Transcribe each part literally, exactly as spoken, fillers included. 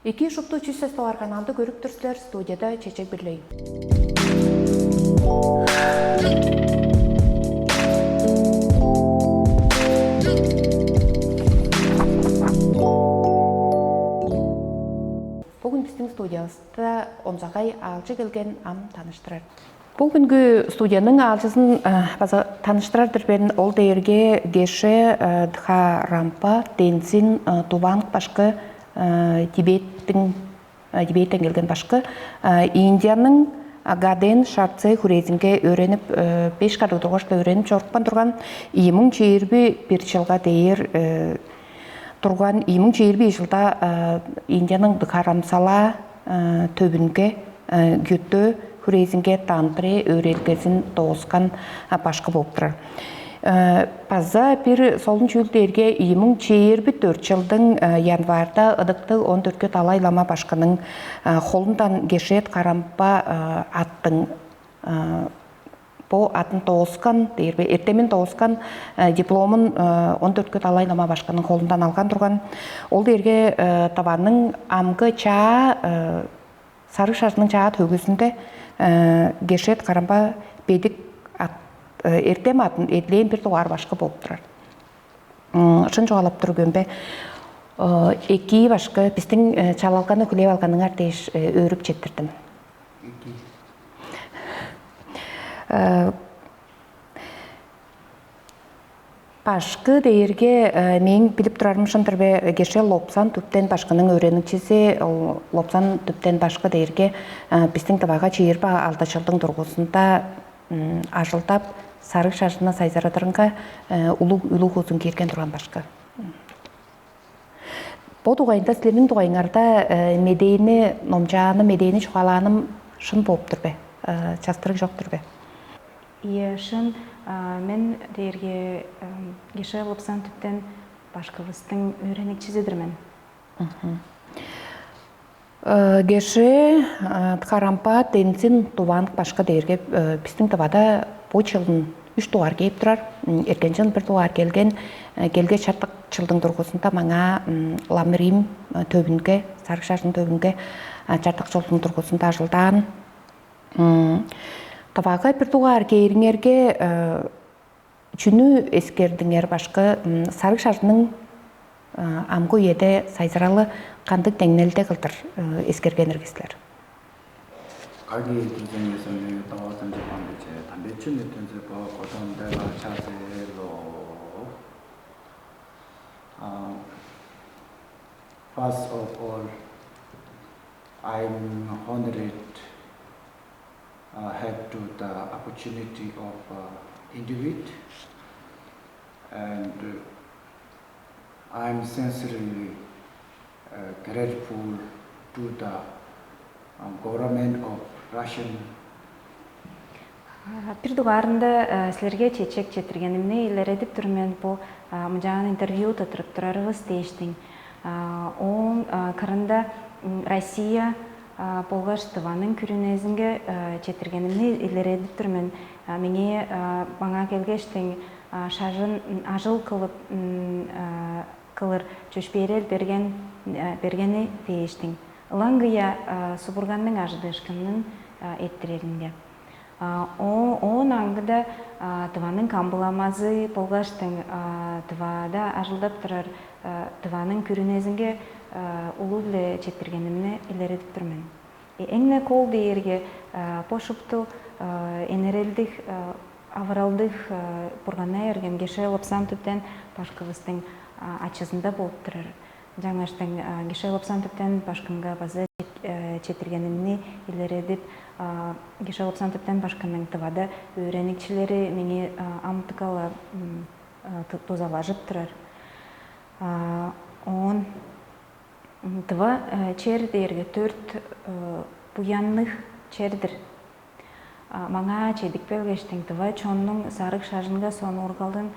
Эки шупту чүс сес товар каналды көрүп тур силер, студияда Чечек Бирлей. Бүгүн биздин студиябызда онзагай аалчы келген, ам таныштырар. Бул күнгү студияның аалчызын база таныштырар-дыр мен. Ол дээрге Геше Дхарампа Тензин Туванг башкы, Тибеттиң Тибеттен келген башкы, Индияның Гаден Шарце хүрээзинге өөренип, беш кадыг тургаш-ла өөренип чорупкан турган. Ийи муң чээрби бир чылга дээр турган, ийи муң чээрби беш чылда Индияның Дхарамсала төвүнге, Гюттө хүрээзинге тантре өөредилгезин дооскан башкы болуп турар. База бир солун чүүл дээрге, ийи муң чээрби дөрт чылдың январда ыдыктыг он дөрткү далай лама башкының холундан Геше Дхарампа аттың, бо атын дооскан дээрби, эртемин дооскан, дипломун он дөрткү далай лама башкының холундан алган турган. Ол дээрге Тываның амгы чаа сарыг шажының чаа төгүзүнде Геше Дхарампа бедик ат, эртем атын эдилээн бир дугаар башкы болуп турар. Шын чугаалап тур көмбе, эки башкы биздин чалалганы хүлээп алганыңар дээш өөрүп четтирдим. Башкы дээрге, мээң билип турарым шын-дыр бе, Геше Лопсан Түптен башкының өөреникчизи. Ол Лопсан Түптен башкы дээрге биздин Тывага чыйырба алды чылдың дургузунда ажылдап, сарыг шажынны сайзырадырынга улуг үлүг узун киирген турган башкы. Бо дугайында, силерниң дугайыңарда медээни номчааным, медээни чугаалааным шын болуп тур бе? Частырыг чок-тур бе? Ийе, шын. Мен дээрге Геше Лопсан Түптен башкывыстың өөреникчизи-дир мен. Геше Дхарампа Тензин Туванг башкы дээрге биздин Тывада бо чылын үш дугаар кээп турар. Эрткен чыл бир дугаар келген. Келге чартык чылдың дургузунда маңаа Ламрим төвүнге, сарыг шажын төвүнге чартык чылдың дургузунда ажылдаан. Тывага бир дугаар кээриңерге чүнү эскердиңер, башкы? Сарыг шажының амгы үеде сайзыралы кандыг деңнелде кылдыр эскерген ирги силер? Кайгы турзун эсен тавадан жапан биче тамбечүн өтөнзө бо кодон дела чазело. First of all, I'm honored uh, have to the opportunity of uh, interview, and uh, I'm sincerely uh, grateful to the uh, government of Russian. Бир дугаарында силерге чечек четиргенимни илередип тур мен, бу мынчаан интервью тыттырып турарывыс дээштиң. Ооң кырында Россия болгаш Тываның күрүнезинге четиргенимни илередип тур мен. Меңээ маңаа келгештиң шажын ажыл кылып кылыр чөпшээрел берген бергени дээштиң. Ылаңгыя субурганның ажыдыышкынын эттиреринге. Оон аңгыда Тываның камбыламазы болгаштың Тывада ажылдап турар Тываның күрүнезинге улуу-биле четтиргенимни илередип тур мен. Эң-не кол дээрге бо шупту энерелдиг, авыралдыг бурганнай эрген кеше лыпсам түптен башкывыстың ачызында болуп турар. Жаңаштың кеше лыпсам түптен башкымга база четиргенимни илередип, кеше лыпсам түптен башкының тывада өөреникчилери меңээ амтыкала дузалажып турар. Оон тыва чер дээрге төрт буянныг чер-дир. Маңаа чедип келгештиң, тыва чоннуң сарыг шажынга сонуургалын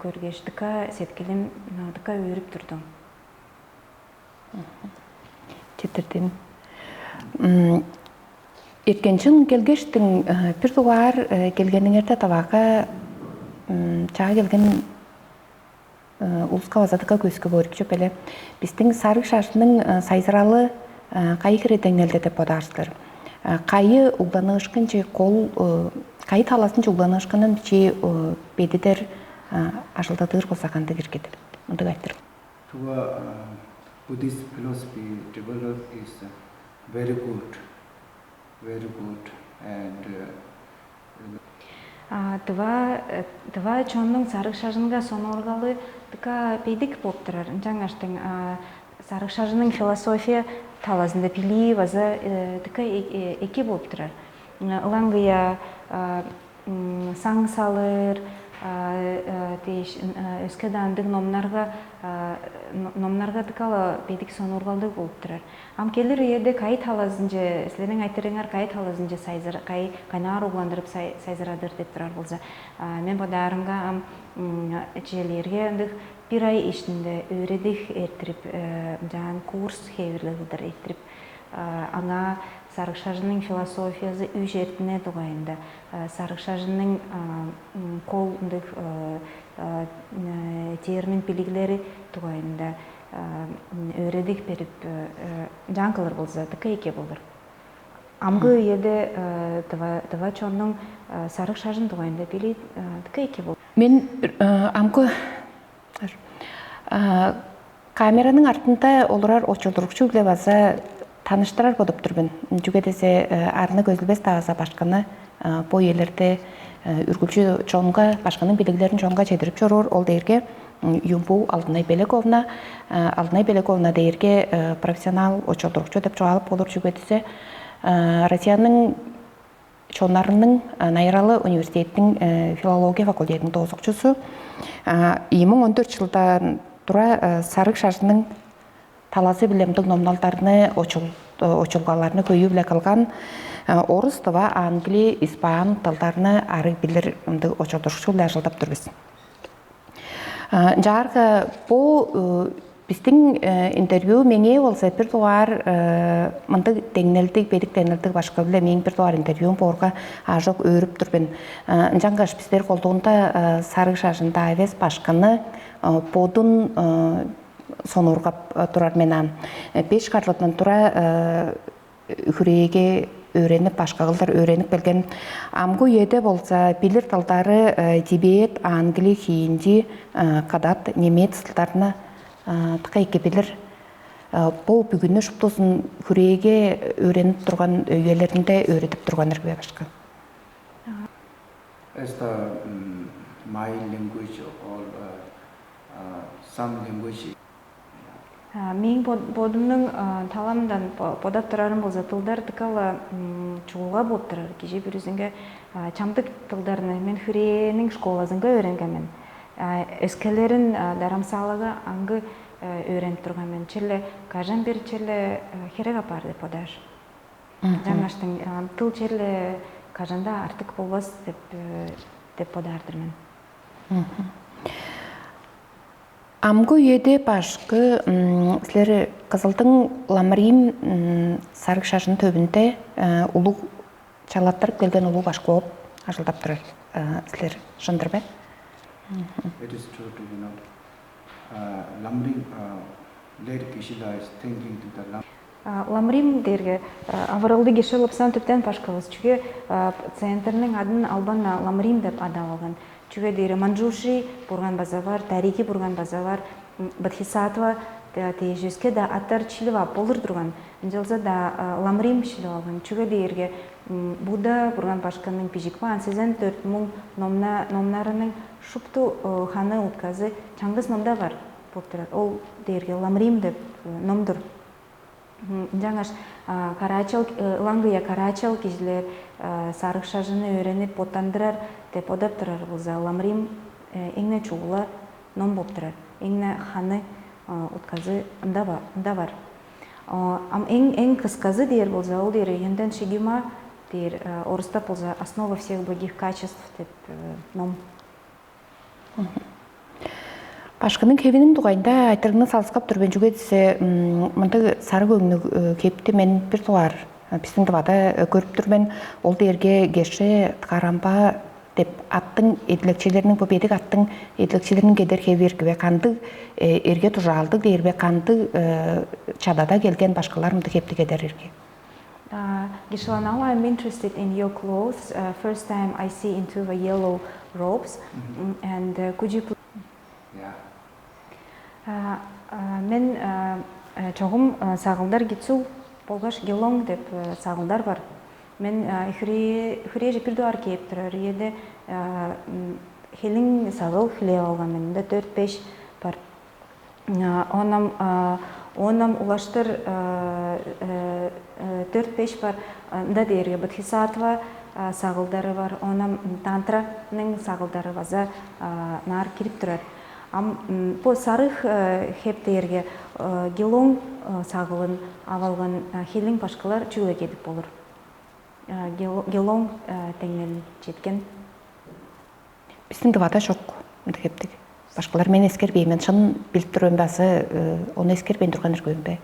көргеш, дыка сеткилим дыка өөрүп турду. Четирдин. Эрткен чыл келгештиң, бир дугаар келгениңерде таваага чаа келген Улуска база дыка көскү боор чүп эле. Бистиң сарыг шажының сайзыралы кайы хире деңнелде деп бодаар силер? Кайы угланыышкынче кол кайы талазынче угланыышкынын чи бедидер ажылдадыыр болза кандыг иргедир? Мындыг айтыр. Tuva uh, Buddhist philosophy develop is uh, very good, very good, and uh, А, дыва э, дыва чоннуң сарыг шажынга сонуургалы дыка бедик болуп турар. Ынчангаштың а, сарыг шажынның философия талазында билии база э, дыка э- э- эки болуп турар. М, Ылаңгыя а, м, саң салыр а, э, дээш м, э, өске даандыг номнарга а, н- номнарга дыка-ла бедик сонуургалдыг болуп турар. Ам келир үеде кайы талазынче, силерниң айтырыңар кайы талазынче сайзыр, кайы кайнаар угландырып сай- сайзырадыр деп турар болза, а, мен бодаарымга ам м, чижээлээрге ындыг бир ай ишинде өөредиг эрттирип, э, ынчаан курс хевирлиг кылдыр эрттирип, а, аңаа сарыг шажының философиязы үш эртине дугайында, а, сарыг шажының а, м, кол ындыг э, э, э, термин билиглери дугайында э, м, өөредиг берип э, э, ынчаан кылыр болза дыка эки болур. Амгы үеде э, дыва дыва чоннуң э, сарыг шажын дугайында билии э, дыка эки болур. Мен э, амгы э, камераның артында олурар очулдурукчу биле база таныштырар бодуп тур мен. Чүге десе э, арны көзүлбес таваза башкыны э, бо үелерде э, үргүлчү чонга башкының билиглерин чонга чедирип чоруур. Ол дээрге Юмбу Алдынай Белековна, Алдынай Белековна дээрге профессионал очолдурукчу деп чугаалап болур чүге десе Россияның чоннарының Найралы университеттиң филология факультетиниң доозукчусу. Ийи муң он дөрт жылдан тура сарыг шажының талазы биле мындыг номналдарны очулгаларны көйүү-биле кылган. Орус, тыва, англи, испан дылдарны арыг билир мындыг очулдурукчу-биле ажылдап тур бис. Ынчаарга бу биздиң интервью меңээ болза бир дугаар мындыг деңнелдиг, бедик деңнелдиг башкы-биле мээң бир дугаар интервьюм боорга аажок өөрүп тур мен. Ынчангаш бистер колдуунда сарыг шажында эвес башкыны бодун сонуургап турар мен ам. Беш карлыдан тура хүрээге өөренип, башка кылдыр өөренип келген. Амгы үеде болза билир дылдары тибет, англи, хинди, кадат, немец дылдарны дыка эки билир. Бул бүгүнү шуптузун хүрээге өөренип турган үелеринде өөредип турган эрге башка. As the mm, my language or uh, uh, some language А, Мээң бод- бодумнуң а, таламдан бо- бодап турарым болза, дылдар дыка-ла м, чугула болуп турар. Кижи бүрүзүнге а, чамдык дылдарны мен хүрээниң школазынга өөренген мен. А, Өскелерин а, дарамсаалага аңгы а, өөренип турган мен. Черле кажан бир черле а, херек апаар деп бодаар. Жаңаштың а, тыл черле кажанда артык болбас деп э, деп бодаар-дыр мен. Амгы үеде башкы силер Кызылдың Ламрим сарыг шажын төбүнде улуг чалаттырып келген улуг башкы болуп ажылдап турар силер, шындыр бе? It is true to you know. Uh, Lamrim uh, led Geshe-la is thinking to the Lam. Ламрим дээрге авыралды киши лыпсан түптен башкывыс. Чүге центрниң адын албан Ламрим деп адап алган. Чүге дээри Манджуши бурган база бар, Дариги бурган база бар, Бодхисаттва дээш өске да аттар чилип ап болур турган. Ынчалза-даа Ламрим шилип алган. Чүге дээрге Будда бурган башкының бижик баан сезен дөрт муң номнарының шупту ханы утказы чаңгыс номда бар болуп турат. Ол дээрге Ламрим деп номдур. Ынчангаш караачал ылаңгыя караачал кижилер сарыг шажыны өөренип боттандырар деп бодап турар болза, Ламрим эңне чугула ном болуп турар. Эңне ханы утказы ында бар. Ам эң эң кысказы дээр болза, ол дээр Йонден Шигима дээр, орустап болза, Основа всех благих качеств деп ном. Башкының хевиниң дугайында айтырыгны салыскап тур мен, чүге десе мындыг сарыг өңнүг кепти мен бир дугаар биздин Тывада көрүп тур мен. Ол дээрге Геше Тыкарамба деп аттың эдилекчилериниң, бо бедик аттың эдилекчилериниң кедер хеви ирги бе, кандыг эрге дужаалдыг дээр бе, кандыг чадада келген башкылар мындыг хептиг эдер ирги? Uh, Gisela, now I'm interested in your clothes. Uh, first time I see into the yellow robes. Mm, and uh, could you please... Yeah. А, а, Мен а, а, чогум а, сагылдар гицул болгаш гелонг деп а, сагылдар бар. Мен а, хүрээ хүрээже бир дугаар кээп турар ийеде а, м, хелиң сагыл хилээп алган мен. Мында төрт беш бар. А, Онам а, онам улаштыр а, э, э, төрт беш бар. А, Ында дээрге бодхисаттва а, сагылдары бар. Онам тантраның сагылдары база а, наар кирип турар. Ам м, бо сарыг э, хеп дээрге э, гелонг э, сагылын ап алган э, хелиң башкылар чүгле кедип болур. Э, гело- Гелонг э, теңнел четкен. Биздин дывада жок мындай хептиг. Башкалар мен эскербейм, мен шын билип тур мен базы ону эскербейн турган иргөөм бе?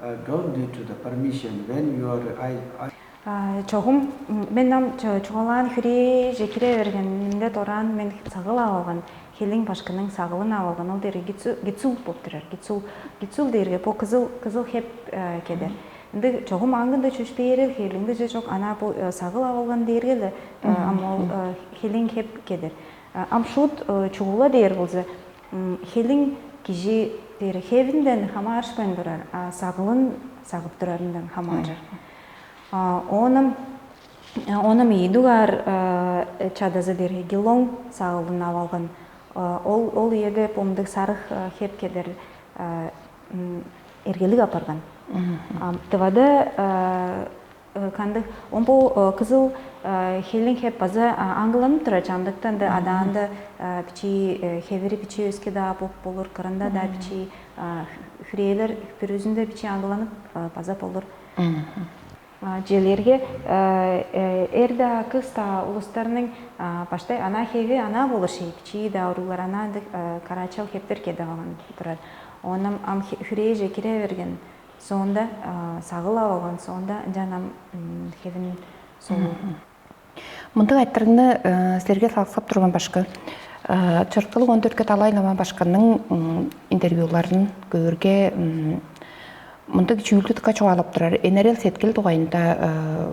Uh, don't need to the permission when you are I, I А, Чогум м, мен ам чо- чугаалаан хүрээже кире бергенимде дораан мен сагыл ап алган, хелиң башкының сагылын ап алган, ол дээрге гицу- гицул болуп турар. Гицул гицул дээрге бу кызыл кызыл хеп э, кеде. Ынды чогум аңгында чөпшээрел хээлиңдеже чок, ана бу э, сагыл ап алган дээрге эле э, ам ол э, хелиң хеп кедер. А, Ам шуут э, чугула дээр болза, м, хелиң кижи дээри хевинден хамаарышпайн турар, а сагылын сагып турарындан хамааржыр. А, Оном оном ийи дугаар э, чадазы дээрге гелонг сагылын ап алган. Э, Ол ол ийеде бумдуг сарых э, хеп кедер э, м, эргелиг апарган. А, Тывада э, э, кандыг он бу э, кызыл э, хелиң хеп база а, аңгыланып турар чамдыктан да адаанда э, бичии э, хевири бичии өске даа боп болур, кырында да бичии а, хүрээлер бүрүзүндө бичии аңгыланып э, база болур. А, Челерге э, э, эр-даа, кыс-даа улустарның а, баштай ана хеви ана болур шей, бичии-даа уруглар ана ындыг э, караачал хептер кеде калган турар. Оон ам хе- хүрээже кире берген соонда а, сагыл ап алган соонда ынчан ам м, хевин солуур. Мындыг айтырыгны э, силерге салыксап турган башкы. Э, Чырыткылыг он дөртке далай лама башкының м, интервьюларын көөрге м, мындыг чүүлдү дыка чугаалап турар. Энерел сеткил дугайында э,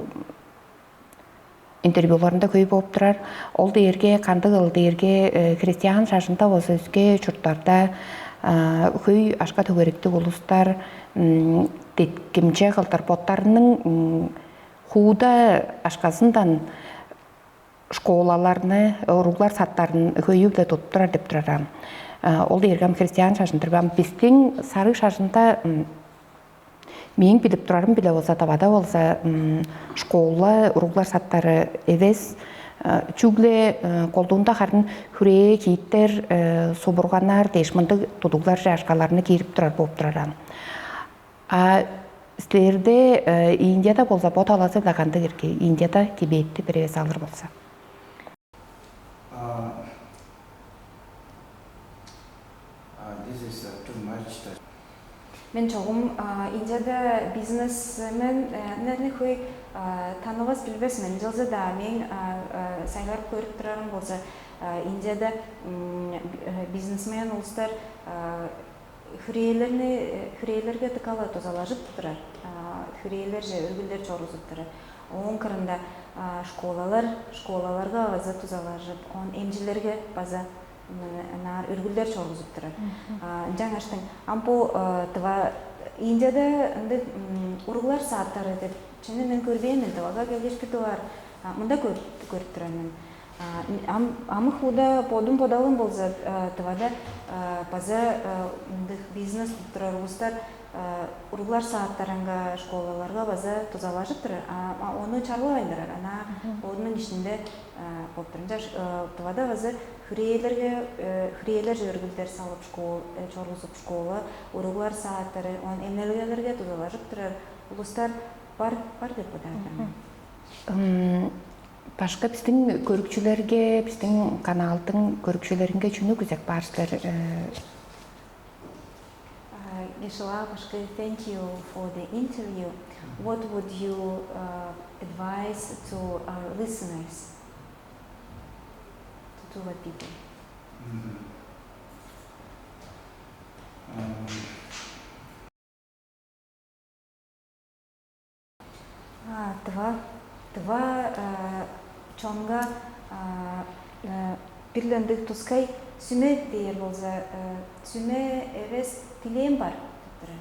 интервьюларында хөй болуп турар. Ол дээрге кандыг ыл дээрге э, христиан шажында болза өске чурттарда э, хөй ашка төгеректиг улустар м, деткимче кылдыр боттарының м, хууда ашказындан школаларны, уруглар саттарын хөйү-биле тудуп турар деп турар ам. Ол дээрге ам христиан шажын-дыр. Ам биздиң сарыг шажында мээң билип турарым-биле болза, тавада болза школа, уруглар саттары эвес, чүгле колдуунда харын хүрээ кииттер, субурганнар дээш мындыг тудуглар, чашкаларны киирип турар болуп турар ам. А силерде Индияда болза бо талазы-биле кандыг ирги? Индияда Тибетти бир эвес алыр болза. Uh, uh, this is uh, too much. That Мен чогум а, Индияда бизнесмен э, нерни хөй а, танывас билбес мен. Жылза да мен а, а, сайлар көрүп турарым болза а, Индияда м, э, бизнесмен улустар а, хүрээлерни э, хүрээлерге дыкала дузалажып турар. А, Хүрээлерже өргүлдер чоргузуп турар. Ооң кырында а, школалар школаларга база дузалажып, он эмчилерге база ынаар өргүлдер чоргузуп турар. Ынчангаштың ам бу тыва Индияда ындыг уруглар сааттары деп чүнү мен көрбээн мен, тывага келгеш бир дугаар мында көрүп көрүп турар мен. Ам амык ууда бодум бодалым болза тывада база ындыг бизнес кылып турар улустар уруглар сааттарынга школаларга база дузалажып турар, а ону чарлавайн турар. Ана бодунуң ишинде болуп турар. Ынчаш тывада база хүрээлерге хүрээлерже өргүлдер салып школ чоргузуп школа, уруглар сааттары, он эмнелгелерге дузалажып турар улустар бар бар деп бодаар мен. Башка биздин көрүкчүлерге, биздин каналдын көрүкчүлеринге чүнү күзеп баар силер? Geshela Bashkı, thank you for the interview. What would you uh, advise to our listeners? to what people. А, тыва, тыва а, чонга а, э, бир-ле ындыг тускай сүме дээр болза, э, сүме эвес, тилээм бар деп турар.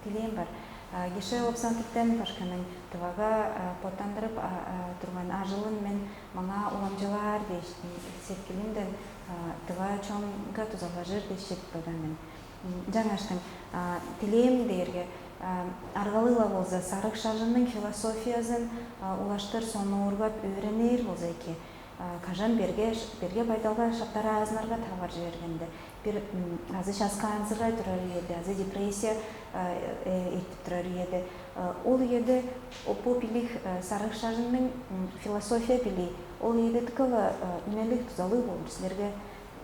Тилээм бар. А, Геше Александр Тен башкының тывага а, боттандырып а, а, турган ажылын мен маңаа уламчылаар дээштиң сеткилимден а, тыва чонга дузалажыр дээш чедип келген мен. М, Жаңаштың а, тилээм дээрге а, аргалыг-ла болза сарыг шажынның философиязын а, улаштыр сонуургап өөренээр болза эки. А, кажан берге берге байдалга шаптараазынарга таваржы бергенде бир м, азы часкаанзырай турар үеде, азы депрессия а, э, эртип турар үеде, а, ол үеде о- бу билиг а, сарыг шажынның м, философия билии ол үеде дыка-ла а, үнелиг дузалыг болур силерге.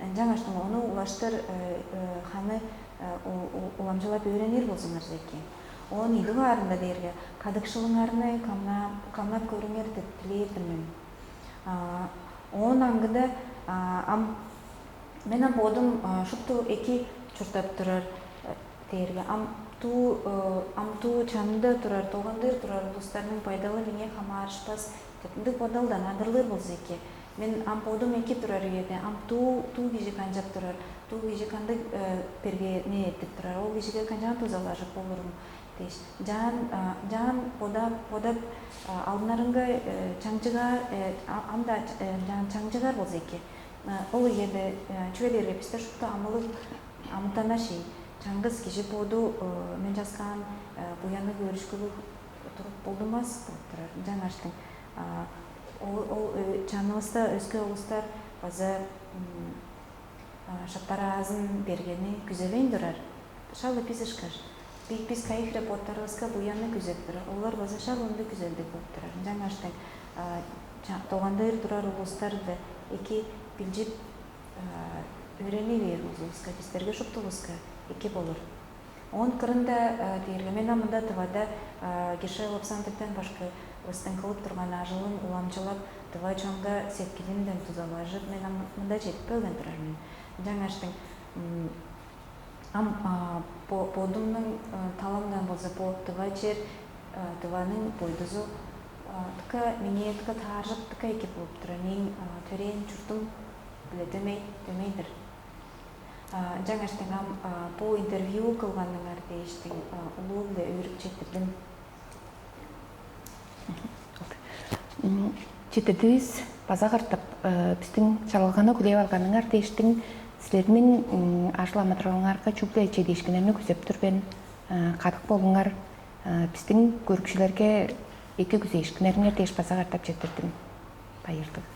Ынчангаштың ону улаштыр э, э, ханы э, у- у- уламчылап өөренир болзуңар эки. Оон ийдиг аарында дээрге кадыкшылыңарны камнап камнап көрүңер деп дилээр-дир мен. А, оон аңгыда а, ам мен ам бодум а, шупту эки чурттап турар э, дээрге ам туу э, ам туу чанында турар, долгандыр турар улустарның байдалы меңээ хамаарышпас деп ындыг бодалдан адырлыр болза эки. Мен ам бодум эки турар үеде ам туу туу кижи канчап турар, туу кижи кандыг э, берге не этип турар, ол кижиге канчаан дузалажып болурум дээш, жаан а, жаан бодап бодап а, алынарынга э, чаңчыгаар э, а- ам да э, жаан чаңчыгаар болза эки. Э, Ол үеде э, чүге дээрге бисте шупту амылыг амытанаш ий. Чаңгыс кижи боду э, мен часкаан э, буянныг өөрүшкүлүг туруп болдунмас болуп турар. Ынчангаштың а, ол, ол э, чанывыста өске улустар база м, а, шаптараазын бергени күзелейн турар. Шак-ла бис ышкаш. Бис, бис кайы хире боттарывыска буянны күзеп турар. Олар база шак ындыг күзелдиг болуп турар. Ынчангаштың а, ча- долгандыр турар улустар-биле эки билчип а, өөрени бээр улуска, бистерге шуптувуска эки болур. Оон кырында а, дээрге мен ам мында Тывада а, Геше Александртен башка ыстың кылып турган ажылын уламчылап, тыва чонга сеткилимден дузалажып, мен ам мында чедип келген турар мен. Ынчангаштың ам а, бо- бодумнуң а, таламдан болза бо тыва чер а, тываның бойдузу а, тыка меңээ тыка тааржып тыка эки болуп турар. Мээң а, төрээн чуртум биле дөмей дөмей-дир. А, Ынчангаш дыңам а, бу интервью кылганыңар дээштиң а, улуу-биле өөрүп четтирдим. Читирдивис база кыртып, биздин чалалганы хүлээп алганыңар дээштиң, силерниң ажыл амыдыралыңарга чүгле чедиишкиннерни күзеп тур мен. Кадык болуңар, биздин көрүкчүлерге эки күзээшкиннериңер дээш база катап четтирдим. Байырдыг.